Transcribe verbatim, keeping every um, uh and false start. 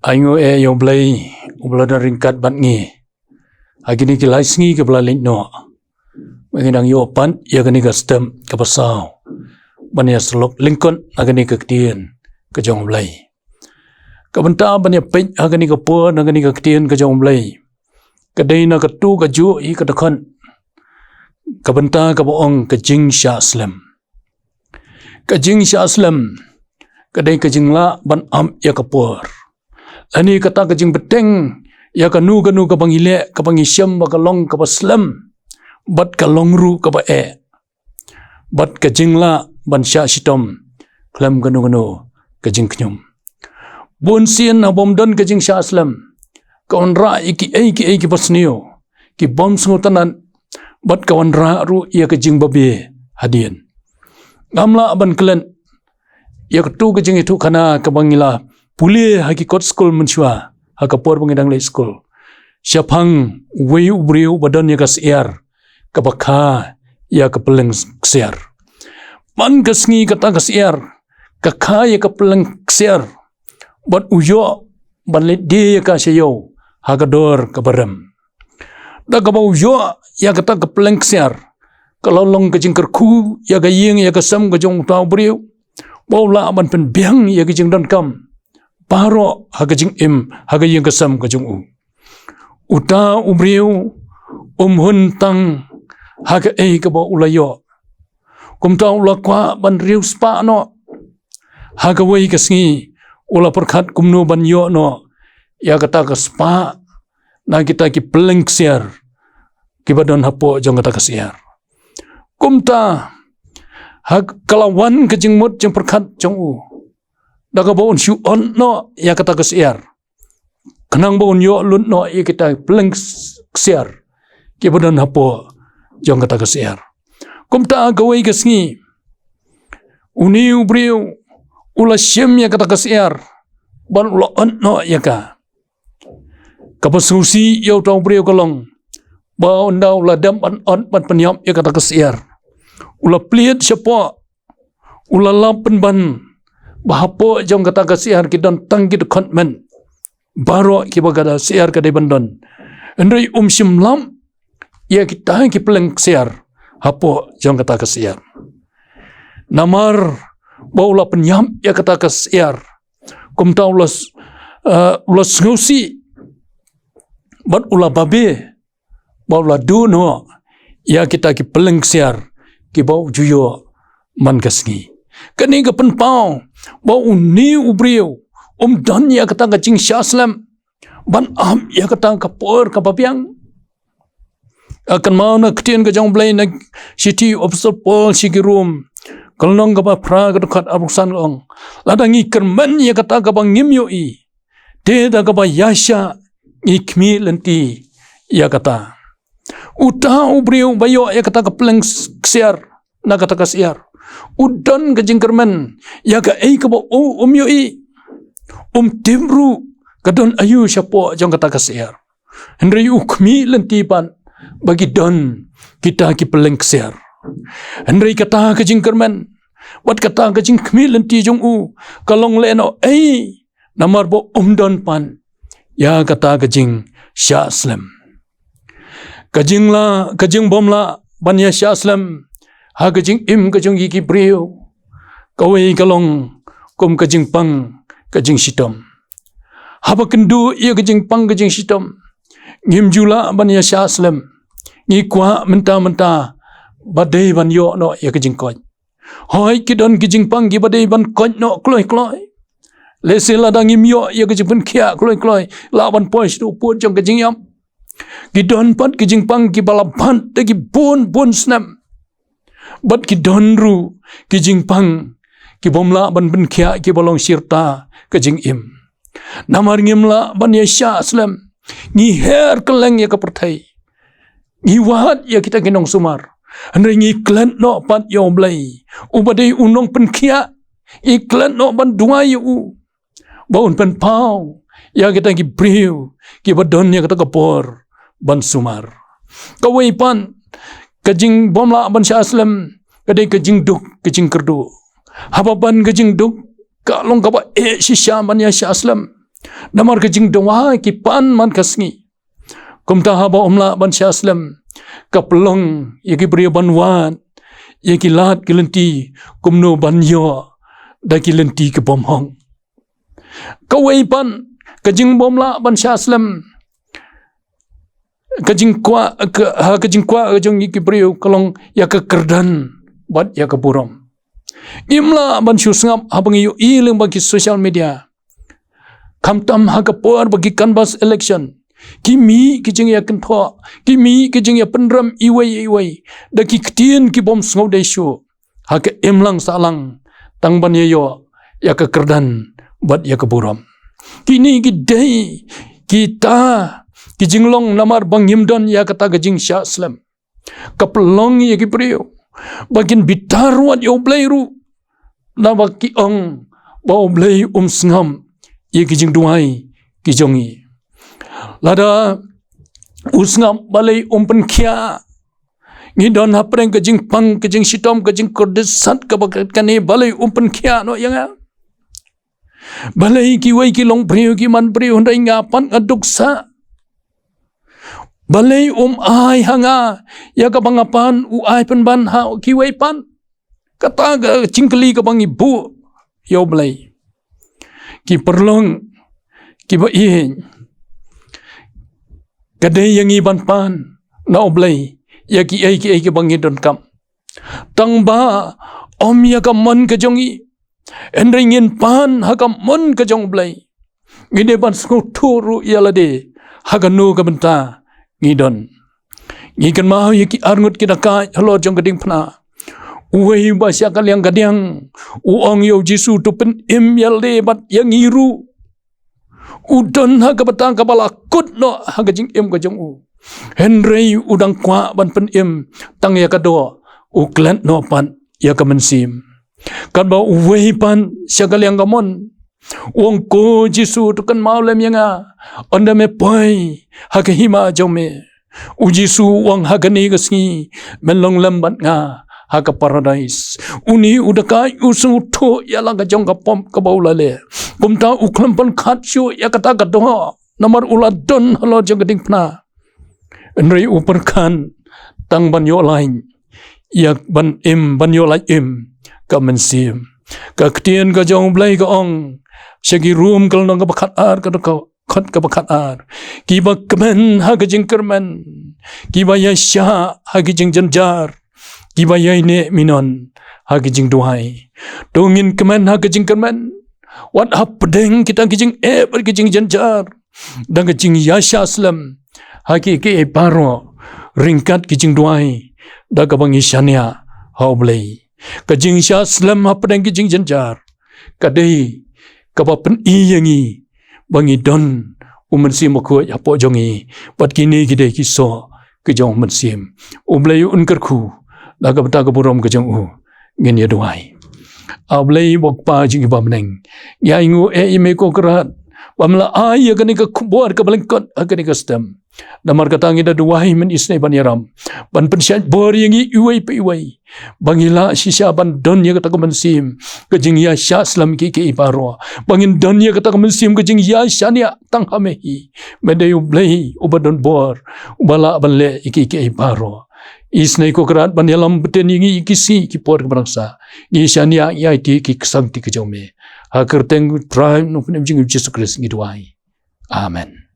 Ai ngu e ïa u Blei, u Blei da ryngkat bad ngi ha kine ki lai sngi ki ba la leit noh. Ba ngi dang ïoh pat ïa kane ka step ka ba saw ban ïa sylok lyngkot ha kane ka ktien ka jong u Blei. Ka bynta ban ïa peit ha kane ka por na kane ka ktien ka jong u Blei, ka dei na katu ka juh ïa ka dkhot, ka bynta ka ba ong ka jingshah slem. Ka jingshah slem ka dei ka jinglah ban ap ïa ka por. Lane kata ka jingbteng ïa kano kano ka ba ngi leh, ka ba ngi shem ba ka long ka ba slem, bad ka long ruh ka ba eh. Bad ka jinglah ban shah shitom khlem kano kano ka jingkhñium. Bun sien ha bym don ka jingshah slem, ka wanrah ïa ki ei ki ei ki ba sniew, ki bym sngewtynnad, bad ka wanrah ruh ïa ka jingbabe hadien. Ngam lah ban klet ïa katu ka jingïathuhkhana ka ba ngi la pule ha ki kot skul mynshuwa, ha ka por ba ngi dang leit skul, shaphang uwei u briew ba don ïa ka syiar ka ba kha ïa ka pylleng ksiar. Man ka sngi kata ka syiar ka kha ïa ka pylleng ksiar, bad u ïoh ban leit die ïa ka sha ïew ha ka dor ka ba rem. Da ka ba u ïoh ïa kata ka pylleng ksiar, ka la long ka jingkyrkhu ïa ka ïing ïa ka sem ka jong uta u briew, ba u lah ban pynbiang ïa ka jingdonkam baroh ha ka jingim ha ka ïing ka sem ka jong u. Uta u briew um hun tang ha ka ei ka ba u la ïoh. Kumta u la kwah ban riewspah noh. Ha kawei ka sngi u la pyrkhat kumno ban ïoh noh ïa kata ka spah na kita ki pylleng ksiar ki ba don hapoh jong kata ka syiar. Kumta ha ka la wan ka jingmut jingpyrkhat jong u, da ka ba un shu ot noh ïa kata ka syiar, khnang ba un ïoh lut noh ïa kita pylleng ksiar ki ba don hapoh jong kata ka syiar. Kumta ha kawei ka sngi une u briew u la shim ïa kata ka syiar bad u la ot noh ïa ka. Ka ba sngewsih ïa uta u briew ka long ba ynda u la dep ban ot ban pynïap ïa kata ka syiar, u la plied shapoh, u la lap pynban ba hapoh jong kata ka syiar ki don tang ki dkhot met baroh ki ba kata ka syiar ka dei ban don. Hynrei um shym lap ïa kita ki pylleng ksiar hapoh jong kata ka syiar. Namar ba u la pynïap ïa kata ka syiar, kumta u la s-, eh, u la sngewsih bad u la babe, ba u la duh noh ïa kita ki pylleng ksiar ki ba u ju ïoh man ka sngi. Kane ka pynpaw ba une u briew um don ïa kata ka jingshah slem ban ap ïa kata ka por ka ba biang. Ka kynmaw na ka ktien ka jong u Blei na shithi u Apostol Paul sha ki Rom, ka lynnong ka ba phra ka dkhot arphew san ka ong, lada ngi kyrmen ïa kata ka ba ngim ïohi, te da ka ba ïaishah ngi khmih lynti ïa kata. Uta u briew ba ïoh ïa kata ka pylleng s-, ksiar na kata ka syiar, u don ka jingkyrmen ïa kaei ka ba u um ïohi. Um tip ruh ka don aïu shapoh jong kata ka syiar. Hynrei u khmih lynti pat ba ki don kita ki pylleng ksiar. Hynrei kata ka jingkyrmen bad kata ka jingkhmih lynti jong u ka long lehnohei, namar ba um don pat ïa kata ka jingshah slem. Ka jinglah, ka jingbymlah ban ïa shah slem ha ka jingim ka jong ki briew, kawei ka long kum ka jingpang ka jingshitom. Haba kynduh ïa ka jingpang ka jingshitom, ngim ju lah ban ïa shah slem. Ngi kwah mynta mynta ba dei ban ïoh noh ïa ka jingkoit. Hooid, ki don ki jingpang ki ba dei ban koit noh kloi kloi. Lehse lada ngim ïoh ïa ka jingpynkhiah kloi kloi, lah ban poi sha u pud jong ka jingïap. Ki don pat ki jingpang ki ba la bat da ki bun bun snem. Bad ki don ruh ki jingpang ki bym lah ban pynkhiah ki ba long shirta ka jingim. Namar ngim lah ban ïa shah slem. Ngi her kylleng ïa ka pyrthei. Ngi wad ïa kita ki nongsumar. Hynrei ngi klet noh pat ïa u Blei, u ba dei u nongpynkhiah. Ngi klet noh ban duwai ïa u ba un pynpaw ïa kita ki briew ki ba don ïa kata ka por ban sumar. Kawei pat ka jingbymlah ban shah slem ka dei ka jingduk, ka jingkyrduh. Haba ban ka jingduk ka long ka ba eh shisha ban ïa shah slem. Namar ka jingdawa ki pan man ka sngi. Kumta haba um lah ban shah slem, ka pynlong ïa ki briew ban wad ïa ki lad ki lynti kumno ban ïoh da ki lynti ki bym hok. Kawei pat, ka jingbym lah ban shah slem, ka jingkwah, ka, ha, ka jingkwah ka jong ki briew ka long ïa ka kyrdan bad ïa ka burom. Ngim lah ban shu sngap haba ngi ïohi lyngba ki social media, khamtam ha ka por ba ki canvass election, ki mih ki jingïakynthoh, ki mih ki jingïapynrem iwei iwei da ki ktien ki bym sngewdei shuh, ha ka imlang sahlang, tang ban ïa ïoh ïa ka kyrdan bad ïa ka burom. Kine ki dei kita ki jinglong namar ba ngim don ïa kata ka jingshah slem. Ka pynlong ïa ki briew ba kin bitar wat ïa U Blei ruh, naba ki ong ba U Blei um sngap ïa ki jingduwai ki jong ngi. Lada u sngap, balei um pynkhiah? Ngi don hapdeng ka jingpang, ka jingshitom, ka jingkordit sat kaba kat kane, balei um pynkhiah noh ïa nga? Balei kiwei ki long briew, ki man briew, hynrei nga pat nga duk sah? Balei um ai ha nga ïa kaba nga pan, u ai pynban ha kiwei pat? Kata ka jingkylli kaba ngi buh ïa U Blei. Ki paralok kiba ïeit, ka dei ïa ngi ban pan na U Blei ïa kiei kiei kiba ngi donkam. Tang ba ym ïa ka mon ka jong ngi, hynrei ngin pan ha ka mon ka jong U Blei. Ngi dei ban sngewthuh ruh ïa lade ha kano ka bynta ngi don. Ngi kynmaw ïa ki arngut ki dakaid halor jong ka diengphna. Uwei uba sha ka liang ka diang u ong ïa U Jisu, to pynim ïa lade bad ïa ngi ruh. U don ha ka bynta kaba la kut noh ha ka jingim ka jong u, hynrei u dang kwah ban pynim tang ïa ka doh, u klet noh pat ïa ka mynsiem. Katba uwei pat sha ka liang kamon u ong, ko Jisu, to kynmaw lem ïa nga ynda me poi ha ka hima jong me. U Jisu u ong, ha kane ka sngi men long lem bad nga ha ka paradais. Une u dakaid u sngewthuh ïa la ka jong ka pop kaba u la leh. Kumta u khlem pynkhat shuh ïa kata ka doh namar u la don halor jong ka diengphna. Hynrei u pyrkhat tang ban ïoh lait ïa, ban im, ban ïoh lait im ka mynsiem. Ka ktien ka jong U Blei ka ong sha ki Rom ka lynnong kaba khatar, ka dkhot kaba khatar, kiba kmen ha ka jingkyrmen, kiba ïaishah ha ki jingjynjar, kiba ïaineh minot ha ki jingduwai. To ngin kmen ha ka jingkyrmen wat hapdeng kita ki jingep bad ki jingjynjar, da ka jingïashah slem ha kiei kiei baroh ryngkat ki jingduwai da kaba ngi shaniah ha U Blei. Ka jingshah slem hapdeng ki jingjynjar ka dei kaba pyni ïa ngi ba ngi don U Mynsiem Bakhuid hapoh jong ngi, bad kine ki dei ki soh ki jong U Mynsiem. U Blei un kyrkhu da ka bynta ka burom ka jong u. Ngin ïa duwai. A Blei ba Kpa jong ngi ba bneng, ngi ainguh ïa me ko Kynrad ba me la ai ïa kane ka khubor kaba lyngkot ha kane ka step. Namar kata ngi da duwai mynta isynei ban ïarap, ban pynshait bor ïa ngi iwei pa iwei, ba ngi lah shisha ban don ïa kata ka mynsiem ka jingïashah slem kiei kiei baroh, ba ngin don ïa kata ka mynsiem ka jingïashaniah tang ha me hi. Me dei U Blei uba don bor, uba lah ban leh ïa kiei kiei baroh. Isynei ko Kynrad ban ïalam bteng ïa ngi ïa ki sngi ki por kiba dang sah. Ngi shaniah ïa ki, ki ksangti ka jong me. Ha ka kyrteng U Trai Nongpynim jong ngi U Jisu Khrist ngi duwai. Amen.